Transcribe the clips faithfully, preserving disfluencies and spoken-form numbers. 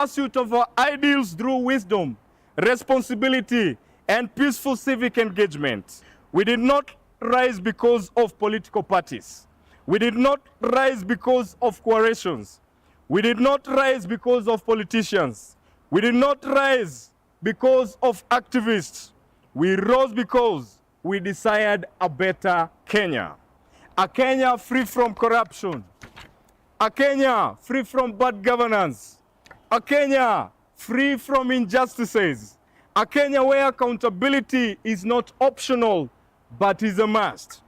pursuit of our ideals through wisdom, responsibility, and peaceful civic engagement. We did not rise because of political parties. We did not rise because of coalitions. We did not rise because of politicians. We did not rise because of activists. We rose because we desired a better Kenya. A Kenya free from corruption. A Kenya free from bad governance. A Kenya free from injustices. A Kenya where accountability is not optional but is a must.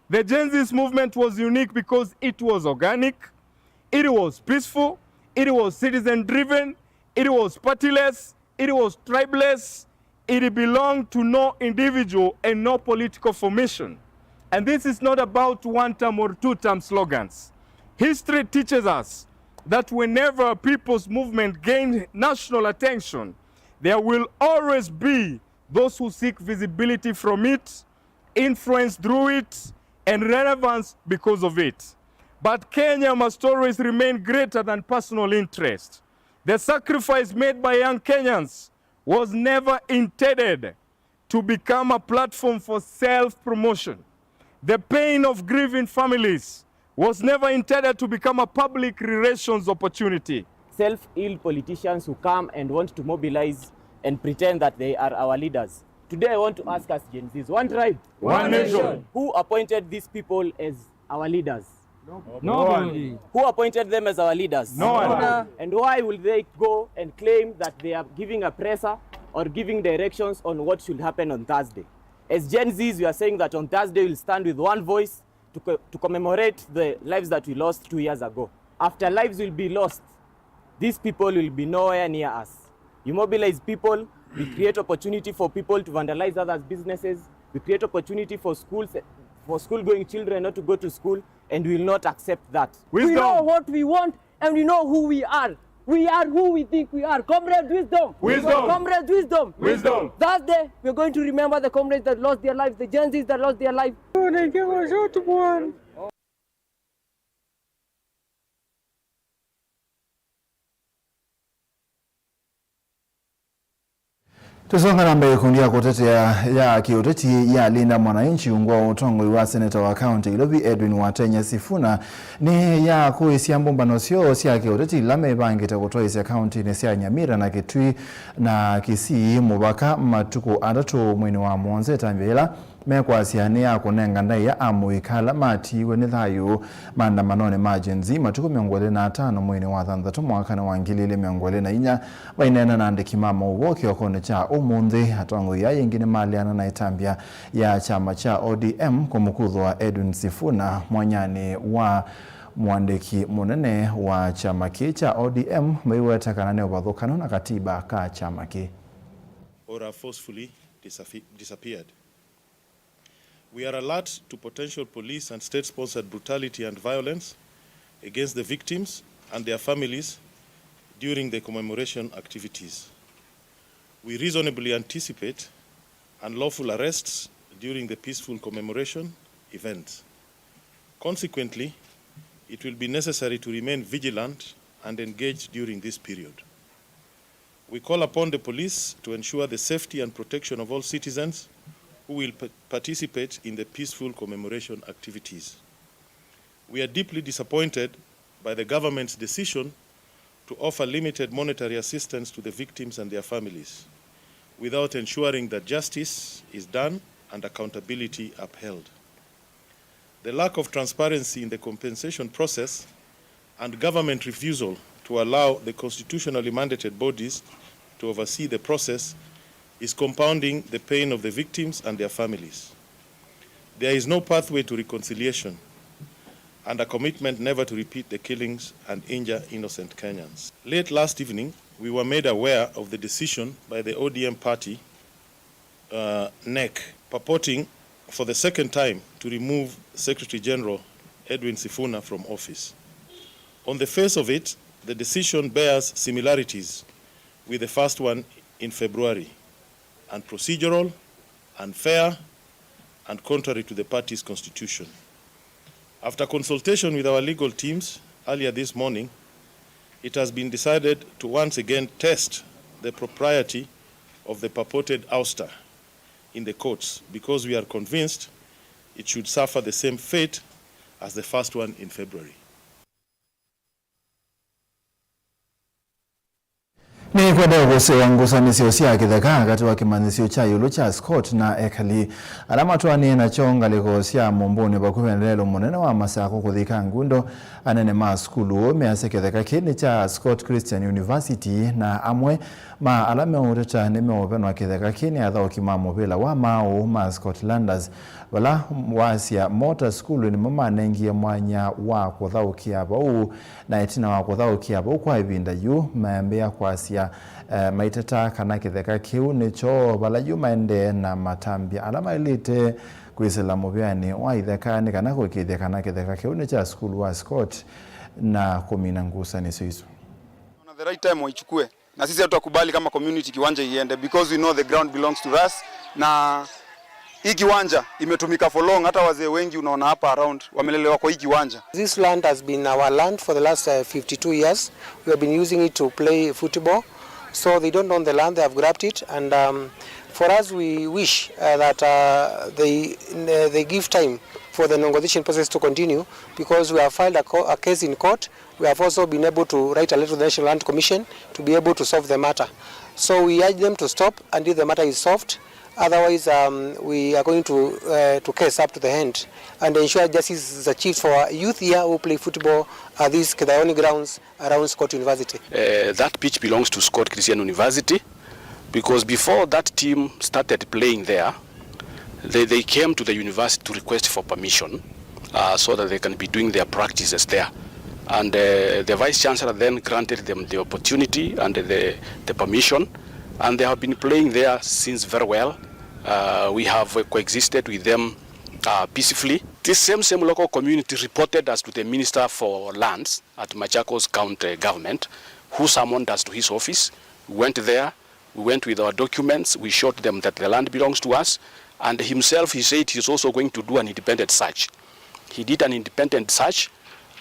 The Gen Z's movement was unique because it was organic, it was peaceful, it was citizen driven, it was partyless, it was tribeless, it belonged to no individual and no political formation. And this is not about one term or two term slogans. History teaches us that whenever a people's movement gains national attention, there will always be those who seek visibility from it, influence through it, and relevance because of it. But Kenya must always remain greater than personal interest. The sacrifice made by young Kenyans was never intended to become a platform for self-promotion. The pain of grieving families was never intended to become a public relations opportunity. Self-ill politicians who come and want to mobilize and pretend that they are our leaders. Today I want to ask us Gen Zs, one tribe, one nation. Who appointed these people as our leaders? Nobody. Who appointed them as our leaders? No one. And why will they go and claim that they are giving a presser or giving directions on what should happen on Thursday? As Gen Zs, we are saying that on Thursday we'll stand with one voice to, co- to commemorate the lives that we lost two years ago. After lives will be lost, these people will be nowhere near us. You mobilize people, we create opportunity for people to vandalize others' businesses, we create opportunity for schools, for school-going children not to go to school, and we will not accept that. We know what we want, and we know who we are. We are who we think we are. Comrade Wisdom. Wisdom. Comrade Wisdom. Wisdom. Thursday, we're going to remember the comrades that lost their lives, the Gen Zs that lost their lives. Tũsonga na mbee, ikundi ya kũtetea ya kĩũteti ya Linda Mwananchi ungu wa ũtongoi wa seneta wa kaunti ya Nairobi Edwin Watenya Sifuna nĩ yakũĩsya mbũmbano syoo sya kĩũteti ila mevangĩte kũtwaĩsya kauntinĩ sya Nyamira na Kitui na Kisii mũvaka matukũ atatũ mweinĩ wa mũonza, ĩtambya yĩla mekwasya nĩ ya kũnenga ndaĩa amũika ala matiiwe nĩ thayũ maandamanonĩ ma Gen Z matukũ mĩongo ĩlĩ na atano mweinĩ wa thanthatũ mwakanĩ wa ngili ilĩ mĩongo ĩlĩ na inya. Maineena na andĩki ma maũvoo kĩokonĩ kya ũmũnthĩ, atongoi aa ĩngĩ nĩmaleana na ĩtambya ya kyama kya O D M kũmũkuthũa Edwin Sifuna mwanyanĩ wa mũandĩki mũnene wa kyama kĩĩ kya O D M, maiweta kana nĩ ũvathũkanu na katiba ka kyama kĩĩ. Or are forcefully disaffi- disappeared. We are alert to potential police and state-sponsored brutality and violence against the victims and their families during the commemoration activities. We reasonably anticipate unlawful arrests during the peaceful commemoration events. Consequently, it will be necessary to remain vigilant and engaged during this period. We call upon the police to ensure the safety and protection of all citizens who will pa- participate in the peaceful commemoration activities. We are deeply disappointed by the government's decision to offer limited monetary assistance to the victims and their families without ensuring that justice is done and accountability upheld. The lack of transparency in the compensation process and government refusal to allow the constitutionally mandated bodies to oversee the process is compounding the pain of the victims and their families. There is no pathway to reconciliation and a commitment never to repeat the killings and injure innocent Kenyans. Late last evening, we were made aware of the decision by the O D M party, uh, NEC, purporting for the second time to remove Secretary General Edwin Sifuna from office. On the face of it, the decision bears similarities with the first one in February, unprocedural, unfair, and contrary to the party's constitution. After consultation with our legal teams earlier this morning, It has been decided to once again test the propriety of the purported ouster in the courts because we are convinced it should suffer the same fate as the first one in February. Nĩkwenda kũsĩĩa ngusanĩsyo sya kĩtheka katĩ wa kĩmanyĩsyo kya ĩũlũ kya Scott na ekali ala matwaanĩe nakyo ngalĩko sya Mũmbũnĩ vakuvĩ na lelũ mũnene wa Masakũ kũthi Kangundo. Anene ma sukulu measya kĩtheka kĩĩ nĩ kya Scott Christian University, na amwe ma ala meũteta nĩmeũvenwa kĩtheka kĩĩ nĩ athaũki ma mũvĩla wa maaũ ma Scotlanders, vala wasya Motor School nĩmo manengie mwanya wa kũthaũkĩa vau, na ĩtina wa kũthaũkĩa vau kwa ĩvinda yu, maambĩĩa kwasya, eh, maiteta kana kĩtheka kĩu nĩ kyoo, vala yu maendee na matambya ala maĩlĩte kwĩsĩla mũvĩanĩ wa itheka nĩ kana kũĩkĩĩthya kana kĩtheka kĩu nĩ kya sukulu wa Scott na kũmina ngusanĩsyo isu. Ona the right time waichukue. Na sisi hatutakubali kama community kiwanja iende, because we know the ground belongs to us, na hii kiwanja imetumika for long. Hata wazee wengi unaona hapa around wamelelewa kwa hii kiwanja. This land has been our land for the last, uh, fifty-two years. We have been using it to play football. So they don't own the land, they have grabbed it, and, um, for us, we wish, uh, that, uh, they, uh, they give time for the negotiation process to continue, because we have filed a co-, a case in court. We have also been able to write a letter to the National Land Commission to be able to solve the matter. So we urge them to stop until the matter is solved. Otherwise, um, we are going to, uh, to case up to the end and ensure justice is achieved for our youth here who play football at these Kĩthayoni grounds around Scott University. Uh, that pitch belongs to Scott Christian University. Because before that team started playing there, they, they came to the university to request for permission, uh, so that they can be doing their practices there. And, uh, the vice chancellor then granted them the opportunity and the, the permission, and they have been playing there since very well. Uh, we have, uh, coexisted with them, uh, peacefully. This same, same local community reported us to the Minister for Lands at Machakos County Government, who summoned us to his office. We went there. We went with our documents, we showed them that the land belongs to us, and himself, he said he's also going to do an independent search. He did an independent search,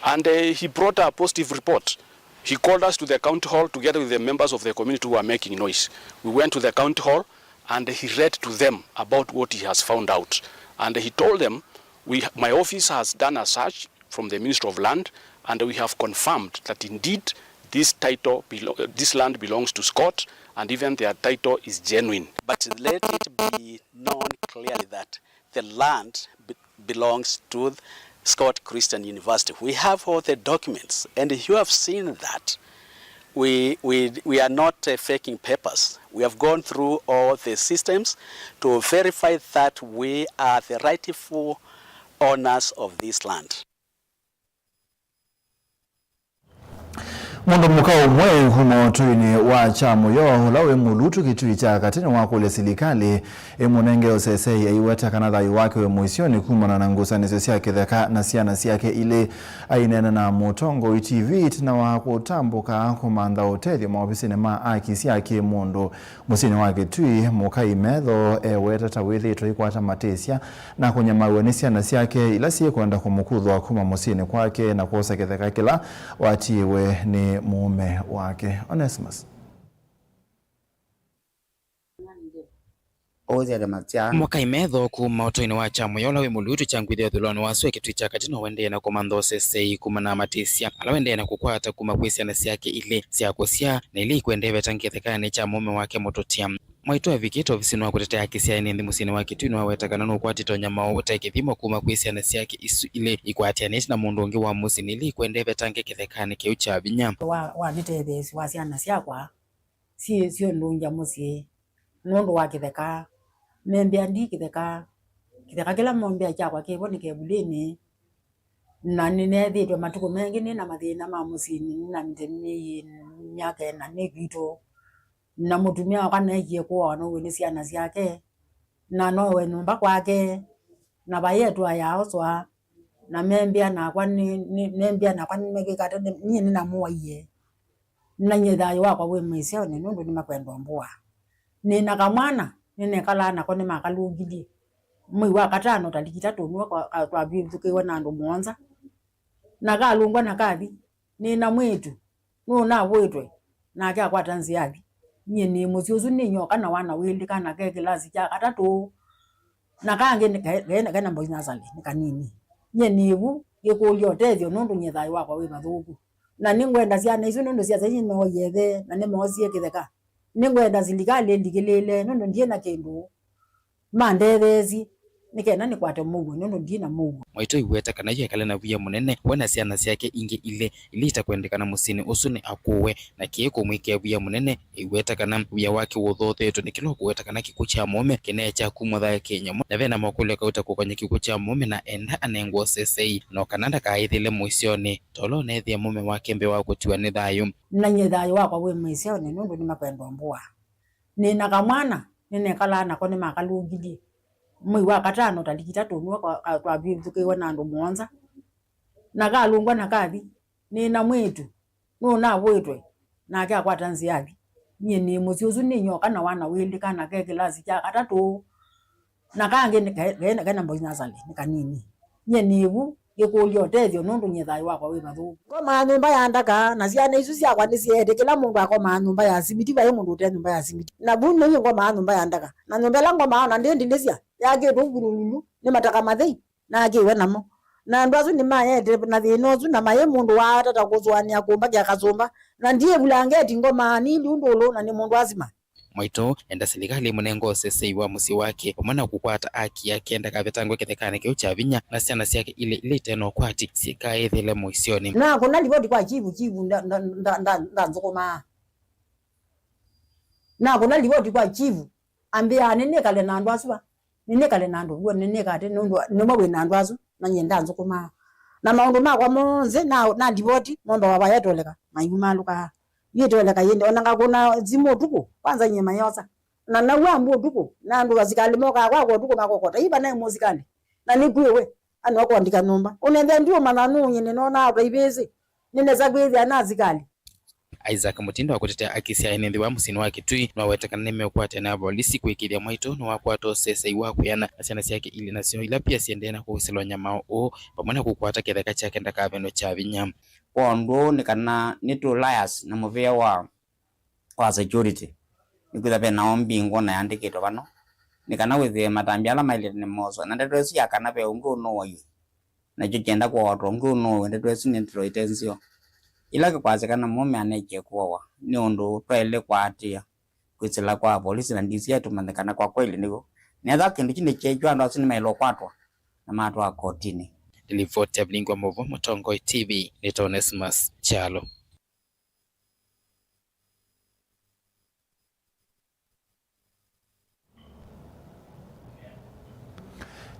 and, uh, he brought a positive report. He called us to the county hall together with the members of the community who were making noise. We went to the county hall, and he read to them about what he has found out. And he told them, "We, my office has done a search from the Ministry of Land, and we have confirmed that indeed this title belo-, this land belongs to Scott, and even their title is genuine." But let it be known clearly that the land be-, belongs to Scott Christian University. We have all the documents, and you have seen that we, we, we are not, uh, faking papers. We have gone through all the systems to verify that we are the rightful owners of this land. Mũndũ mũka ũmwe kuma ũtũinĩ wa Kyamũyo, ũla wĩ Mũlutu Kĩtui kya Katĩ, nĩwakũlya silikalĩ ĩmũnenge ũsesei aiweta kana thayũ wake wĩ mũisyonĩ kumana na ngusanĩsyo sya kĩtheka na syana syake ilĩ. Aineena na Mũtongoi T V ĩtina wa kũtambũka kũmantha ũtethyo maovisinĩ ma aki sya kĩ-mũndũ mũsyĩnĩ wa Kĩtui, Mũkai Metho eweta ta wĩthĩĩtwe aikwata matĩsya na kũnyamaw'a nĩ syana syake ila syĩkwenda kũmũkuthũa kuma mũsyĩnĩ kwake na kwosa kĩtheka kĩla watiĩwe nĩ mũũme wake. Onesimus. Mũkai Metho kuma ũtũinĩ wa Kyamũyo ũla wĩ Mũlutu kya Ngwithĩ ũthũĩlonĩ wa Sua Kĩtui kya Katĩ nĩwaendee na kũmantha ũsesei kumana na matĩsya ala waendee na kũkwata kuma kwĩ syana syake ilĩ sya kũsyaa na ila ikwenda ivetange kĩthekanĩ kya mũũme wake mũtũtia. Mwaitũ avikĩte ovisinĩ wa kũtetea haki sya ene nthĩ mũsyĩnĩ wa Kĩtui nĩwaweta kana nũkwatĩte ũnyamao ũte kĩthimo kuma kwĩ syana syake isu ilĩ ikwatĩanĩte na mũndũ ũngĩ wa mũsyĩ na ila ikwenda ivetange kĩthekanĩ kĩu kya vinya. Wa, wa nĩtetheesya wa syana syakwa syĩ syũndũngya mũsyĩ nũndũ wa kĩtheka. Membĩa ndi kĩtheka, kĩtheka kĩla mombĩa kyakwa kĩvo nĩ kevulĩnĩ, na nĩneethĩĩtwe matukũ mengĩ nĩ na mathĩna ma mũsyĩnĩ, nĩ na mĩtemi myaka ĩna nĩ kwitũ, na mũtumĩa wakwa naekie kũawa nauwe nĩ syana syake, na nowe nyũmba kwake, na vai etũ ayaaoswa, na membĩa nakwa nĩ, nĩ, membĩa nakwa nĩmekĩkate, nĩ, nyie nĩnamũaie. Na nyie thayũ wakwa wĩ mĩsyonĩ nũndũ nĩmakwenda ũmbũa. Nĩ na kamwana nĩnekalaa nako nĩmakalũngilye. Mwei wa katano taliki itatũ nĩwe kwa-, ka-, twavithũkĩiwe na andũ mũonza. Na kalũngwa na kathi. Nĩ na mwĩĩtu. Nũnavũĩtwe, nake akwata nzĩa athi. Nyie nĩ mũsyĩ ũsu nĩ nyoka na wana wĩlĩ, kana ke kĩlasi kya katatũ. Na kangĩ nĩ ke-, ke-, kena boys nursery, nĩ kanini. Nyie nĩ vu, ngĩkũlya ũtethyo nũndũ nyie thayũ wakwa wĩ vathũku. Na nĩngwenda syana isu nũndũ syasya nyie nooie ĩthe, na nĩmoosie kĩtheka. Nĩngwenda silikalĩ ĩndikĩlĩĩle nũndũ ndyĩ na kĩndũ. Mandetheesye nĩ kenda nĩkwate mũuo, nũndũ ndi na mũuo. Mwaitũ aiweta kana yu ekale na wia mũnene, we na syana syake ingĩ ilĩ, ila itakwendekana mũsyĩnĩ ũsu nĩ akũwe, na kĩĩ kũmwĩkĩa wia mũnene. Aiweta kana wia wake ũthoothetwe nĩ kĩla ũkũweta kana kĩkw'ũ kya mũũme kĩneekya kumw'a thayũ kĩnyamũ, na ve na makũlyo kauta kũkony'a kĩkw'ũ kya mũũme na enda anengwe ũsesei, no kana ndakaĩthĩle mũisyonĩ, tolo neethĩa mũũme wake mbee wa kũtiwa nĩ thayũ. Na nyie thayũ wakwa wĩ mũisyonĩ, nũndũ nĩmakwenda ũmbũa. Nĩ na kamwana, nĩnekalaa nako nĩmakalũngilye. Mwei wa katano, taliki itatũ, nĩwe kwa-, ka-, twavithũkĩiwe na andũ mũonza. Na kalũngwa na kathi, nĩ na mwĩĩtu, nũnavũĩtwe, nake akwata nzĩa athi. Nyie nĩ mũsyĩ ũsu nĩ nyoka na wana wĩlĩ, kana ke kĩlasi kya katatũ. Na kangĩ nĩ ke-, ke-, kena boys nursery, nĩ kanini. Nyie nĩ vu, ngĩkũlya ũtethyo nũndũ nyie thayũ wakwa wĩ vathũku. Ngomaa nyũmba ya ndaka, na syana isu syakwa nĩsyeete, kĩla mũndũ akomaa nyũmba ya simiti, vai mũndũ ũte nyũmba ya simiti. Na vu nĩnyie ngomaa nyũmba ya ndaka. Na nyũmba ĩla ngomaa ona ndĩ ndilĩsya, yakĩtwe vulululu nĩ mataka mathei, nakĩwe namo. Na andũ asu nĩmaete na thĩna ũsu, na maĩ mũndũ waatata kũsũanĩa kũmbakĩa kasũmba. Na ndiĩ vulangeti, ngomaa niliu ndũlũ, na nĩ mũndũ asima. Mwaitũ enda silikalĩ ĩmũnenge ũsesei wa mũsyĩ wake, vamwe na kũkwata aki yake ndakavetangwe kĩthekanĩ kĩu kya vinya, na syana syake ilĩ ila ite na ũkwati syĩkaĩthĩle mũisyonĩ. Nakũna livoti kwa chifu, chifu nda-, nda-, nda-, nda-, ndanzũkũmaa. Nakũna livoti kwa chifu, ambĩaa nĩnĩkale na andũ asu va. Nĩnĩkale na andũ, w'o nĩnĩka atĩ nũndũ nĩmwe wĩ na andũ asu, na nyie ndanzũkũmaa. Na maũndũ makwa monthe na, na livoti, mombawa vaya etoleka, maiumalũkaa. Yĩtoleka yĩndĩ, ona ngakũna simũ ũtukũ, kwanza nyie mayosa. Na naw'a mbu ũtukũ, na andũ asikalĩ mokaa kwakwa ũtukũ makokota, "Ii vanaĩ mũsikalĩ?" Na nĩkwĩwe, anwa kwandĩka nyũmba. Ũnethĩa ndiũmanya nũũ nyie nĩnonaa ũtaivĩsĩ. Nĩnesa kwĩthĩa na asikalĩ. Isaac Mũtindo wa kũtetea aki sya ene nthĩ wa mũsyĩnĩ wa Kitui nĩwaweta kana nĩmeũkwatĩa na avolisi kũĩkĩĩthya Mwaitũ nĩwakwata ũsesei wa kwĩana na syana syake ilĩ nasyo ila pia siendee na kũsĩlwa nyamao ũũ, vamwe na kũkwata kĩtheka kyake ndakavenwe kya vinya. Kwa ũndũ ũũ nĩ kana nĩtũ liars na mũvĩa wa, wa security. Nĩkwĩthwa ve na ombi ngwona yandĩkĩtwe vano, nĩ kana wĩthĩe matambya ala maĩlĩte nĩmoswa, na ndeto ĩsu ya kana ve ũngĩ ũnũũie, nakyo kyenda kũwatwa ũngĩ ũnũũwe. Ndeto ĩsu nĩ ndeto ite nzeo. Ĩla kĩkwasya kana mũũme anekĩe kũawa, nĩ ũndũ twaĩle kwaatĩĩa kwĩsĩla kwa avolisi na D C I tũmanye kana kwa kweli nĩw'o. Nethwa kĩndũ kyu nĩkyeekiwa, andũ asu nĩmaĩle ũkwatwa na matwaa kotinĩ. Nĩ livoti ya Vilingwa Mũvo, Mũtongoi T V, nĩ ta Onesmus Kyalo.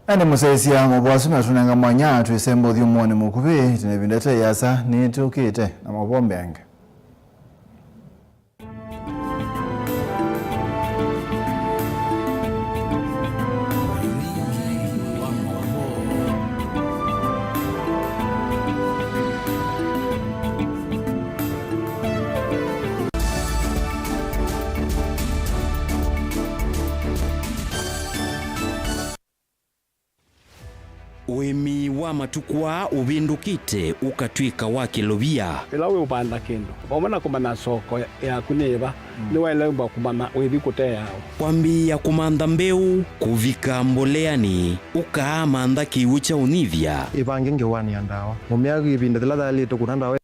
Na nĩ mũsyaĩĩsya maũvoo asu matũnenga mwanya twĩsemba ũthyũmũonĩ mũkuvĩ. Tene ĩvinda ĩte ĩasa nĩtũkĩte na maũvoo mbeange. Ũĩmi wa matukũ aa ũvĩndũkĩte ũkatw'ĩka wa kĩlovia. Ĩla wĩũvanda kĩndũ, vamwe na kũmanya soko yaku nĩ yĩva, nĩwaĩle ũmba kũmanya wĩthi kũteea ũ. Kwambĩĩa kũmantha mbeũ, kũvika mboleanĩ, ũkaamantha kĩw'ũ kya ũnyivya. Ĩvange ngewanĩa ndawa. Mũmĩa ĩvinda yĩla yaĩlĩte kũna ndawa.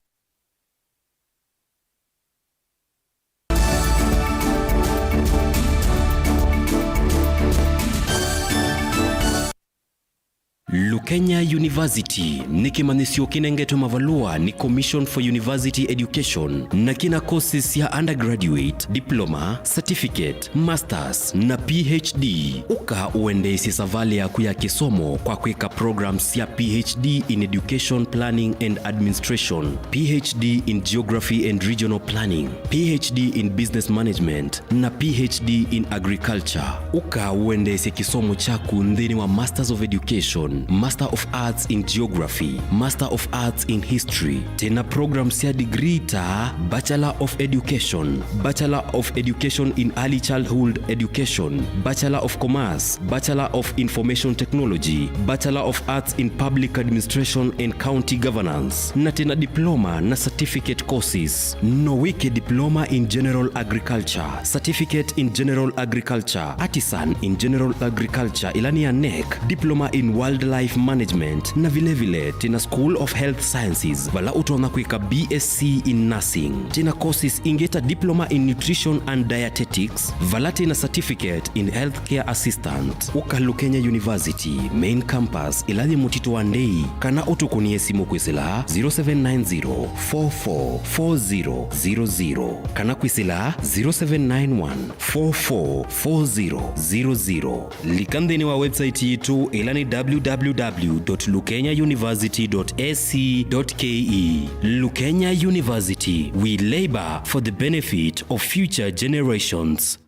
Lukenya University nĩ kĩmanyĩsyo kĩnengetwe mavalũa nĩ Commission for University Education na kĩna courses sya undergraduate, diploma, certificate, masters na P H D. Ũka ũendeesye savalĩ yaku ya kĩsomo kwa kwĩka programs sya P H D in Education Planning and Administration, P H D in Geography and Regional Planning, P H D in Business Management, na P H D in Agriculture. Ũka ũendeesye kĩsomo kyaku nthĩnĩ wa Masters of Education, Masters Master of Arts in Geography, Master of Arts in History. Twĩ na program sya degree ta Bachelor of Education, Bachelor of Education in Early Childhood Education, Bachelor of Commerce, Bachelor of Information Technology, Bachelor of Arts in Public Administration and County Governance. Na twĩ na diploma na certificate courses. No wĩke Diploma in General Agriculture, Certificate in General Agriculture, Artisan in General Agriculture, ĩla nĩ ya NEC, Diploma in Wildlife Management, na vilevile twĩ na School of Health Sciences, vala ũtonya kwĩka B S C in Nursing. Twĩ na courses ingĩ ta Diploma in Nutrition and Dietetics, vala twĩ na Certificate in Healthcare Assistant. Ũka Lukenya University, Main Campus, ĩla yĩ Mũtitũ wa Ndei, kana ũtũkũnĩe simũ kwĩsĩla zero seven nine zero, four four four zero zero zero, kana kwĩsĩla zero seven nine one, four four four zero zero zero. Lika nthĩnĩ wa website yitũ, ĩla nĩ www dot lukenyauniversity dot ac dot ke. Lukenya University, we labor for the benefit of future generations.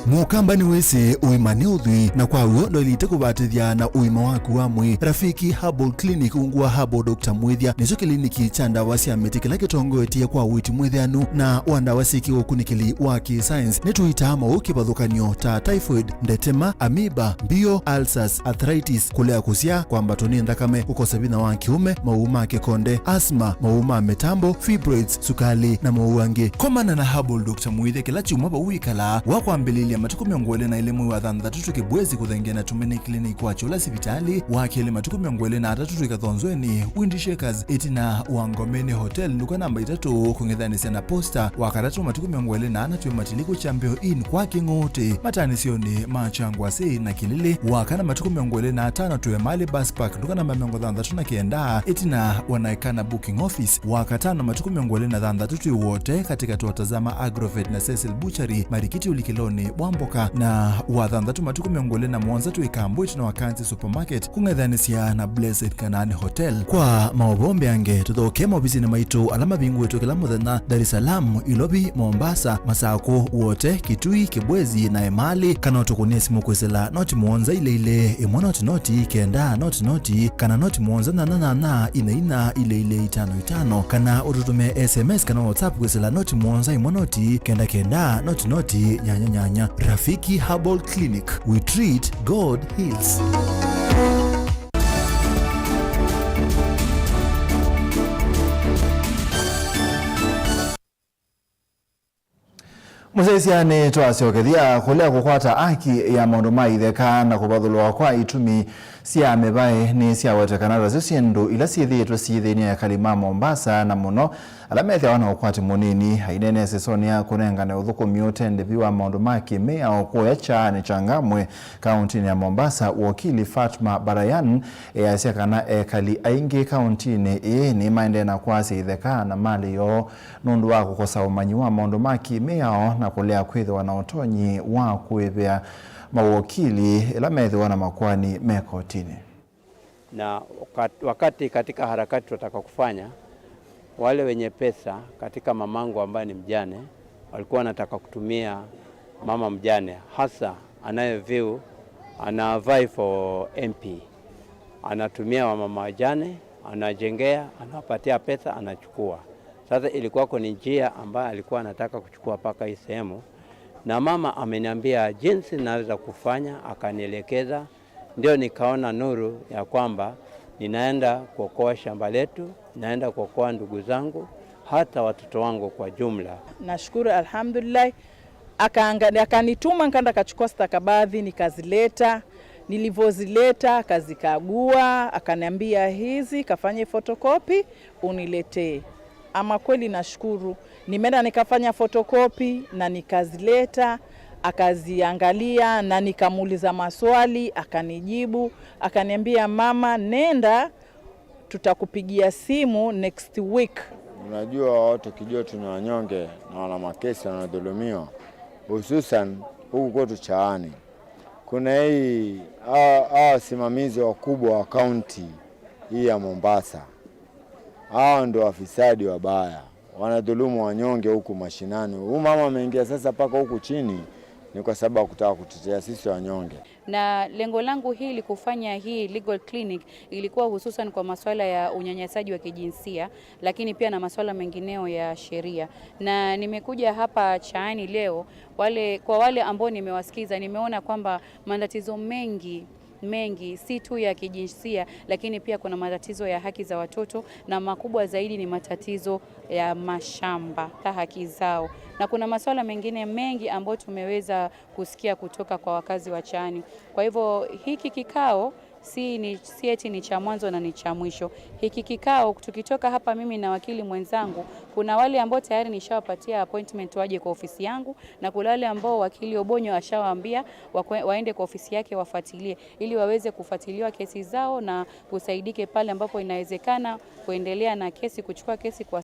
Mũkamba nĩwĩsĩ ũima nĩ ũthwii, na kwa w'o ndwaĩlĩte kũvatĩthya na ũima waku wa mwĩĩ. Rafiki Herbal Clinic, ungu wa Herbal Doctor Mwĩthya, nĩkyo kĩliniki kya ndawa sya mĩtĩ kĩla kĩtongoetye kwa ũiiti mwĩthĩanu na wa ndawa syĩ kĩũkunĩkĩli wa kĩ-science. Nĩtũitaa maũũ kĩvathũkany'o ta typhoid, ndetema, amoeba, mbio, ulcers, arthritis, kũlea kũsyaa, kwambatwa nĩ nthakame, kũkosa vinya wa kĩũme, maũũ ma kĩkonde, asthma, maũũ ma mĩtambo, fibroids, sukalĩ, na maũũ angĩ. Komana na Herbal Doctor Mwĩthya kĩla kyumwa vau wĩkalaa, wa kwambĩlĩlya matukũ mĩongo ĩlĩ na ĩlĩ mwei wa thanthatũ twĩ Kĩbwezi kũthengeana Tumaini Clinic kwa Kyũla sivitalĩ, wa kelĩ matukũ mĩongo ĩlĩ na atatũ twĩ Kathonzweni, Windy Shakers, ĩtina wa Ngomeni Hotel, nduka namba itatũ, kũng'ethanĩsya na Posta, wa katatũ matukũ mĩongo ĩlĩ na ana twĩ Matiliku Champion Inn kwa Kĩng'ũũtĩ, matanĩsyonĩ ma Kyangwasĩ na Kĩlĩlĩ, wa kana matukũ mĩongo ĩlĩ na atano twĩ Emali Bus Park, nduka namba mĩongo thanthatũ na kenda, ĩtina wa Naikana Booking Office, wa katano matukũ mĩongo ĩlĩ na thanthatũ twĩ Wote, katĩkatĩ wa Tazama Agrovet na Cecil Butchery, Marikiti ũlikĩlonĩ wa mboka, na wa thanthatũ matukũ mĩongo ĩlĩ na mũonza twĩ Kambu ĩtina wa Kanzi Supermarket, kũng'ethanĩsya na Blessed Canaan Hotel. Kwa maũvoo mbeange, tũthokee maovisinĩ maitũ ala mavingũĩtwe kĩla mũthenya, Dar es Salaam, Ilovi, Mombasa, Masakũ, Wote, Kitui, Kibwezi, na Emali, kana ũtũkũnĩe simũ kwĩsĩla noti mũonza ilĩ ilĩ, ĩmwe noti noti, kenda noti noti, kana noti mũonza nyanya nyanya, ina ina, ilĩ ilĩ, itano itano, kana ũtũtũmĩe S M S kana WhatsApp kwĩsĩla noti mũonza, ĩmwe noti, kenda kenda, noti noti, nyanya nyanya. Rafiki Herbal Clinic, we treat, God heals. Mũsyaĩĩsya, nĩtwasyokethya kũlea kũkwata aki ya maũndũ ma itheka na kũvathũlũa kwa itumi sya mĩvaĩ nĩsyawetekana tasyo syĩ ndũ ila syĩthĩĩtwe syĩthĩny'a ekali ma Mombasa, na mũno ala methĩawa na ũkwati mũnini. Aineenea ĩsesonĩ ya kũnengane ũthũkũmi ũte ndĩvi wa maũndũ ma kĩmĩao kũya kyaanĩ kya Ngamwe, kaũntĩnĩ ya Mombasa, wokili Fatma Barayan easya kana ekali aingĩ kaũntĩnĩ ĩĩ nĩmaendee na kwasya itheka na malĩ yoo nũndũ wa kũkosa ũmanyi wa maũndũ ma kĩmĩao na kũlea kwĩthĩwa na ũtonyi wa kũĩvĩa mawokili ĩla methĩwa na makoani me kotinĩ. Na wakati, wakati katika harakati tunataka kufanya, wale wenye pesa katika mamangu ambaye ni mjane, walikuwa wanataka kutumia mama mjane, hasa anaye view, ana vie for M P. Anatumia wamama wajane, anajengea, anawapatia pesa, anachukua. Sasa ilikuwako ni njia ambayo alikuwa anataka kuchukua mpaka hii sehemu, na mama ameniambia jinsi naweza kufanya, akanielekeza, ndio nikaona nuru ya kwamba ninaenda kuokoa shamba letu, ninaenda kuokoa ndugu zangu, hata watoto wangu kwa jumla. Nashukuru, alhamdulillah. Akaanga-, akanituma nkaenda kachukua stakabadhi, nikazileta. Nilivyozileta, akazikagua, akaniambia, "Hizi kafanye photocopy, uniletee." Ama kweli nashukuru. Nimeenda nikafanya photocopy na nikazileta, akaziangalia na nikamuuliza maswali, akanijibu, akaniambia, "Mama, nenda, tutakupigia simu next week." Unajua, watu kijua tuna wanyonge na wana makesi wanadhulumiwa, hususan huku kwetu Chaani. Kuna hii, hawa, hawa wasimamizi wakubwa wa kaunti hii ya Mombasa, hawa ndio wafisadi wabaya, wanadhulumu wanyonge huku mashinani. Huyu mama ameingia sasa mpaka huku chini, Ni kwa sababu ya kutaka kutetea sisi wanyonge. Na lengo langu hili kufanya hii legal clinic ilikuwa hususan kwa masuala ya unyanyasaji wa kijinsia, lakini pia na masuala mengineo ya sheria. Na nimekuja hapa Chaani leo, wale, kwa wale ambao nimewasikiza, nimeona kwamba matatizo mengi mengi, si tu ya kijinsia, lakini pia kuna matatizo ya haki za watoto, na makubwa zaidi ni matatizo ya mashamba, haki zao, na kuna masuala mengine mengi ambayo tumeweza kusikia kutoka kwa wakazi wa Chaani. Kwa hivyo hiki kikao si ni, si eti ni cha mwanzo na ni cha mwisho. Hiki kikao, tukitoka hapa, mimi na wakili mwenzangu, kuna wale ambao tayari nishawapatia appointment waje kwa ofisi yangu, na kuna wale ambao wakili Obonyo ashawaambia wakwe-, waende kwa ofisi yake wafuatilie, ili waweze kufuatiliwa kesi zao na kusaidike pale ambapo inawezekana kuendelea na kesi, kuchukua kesi kwa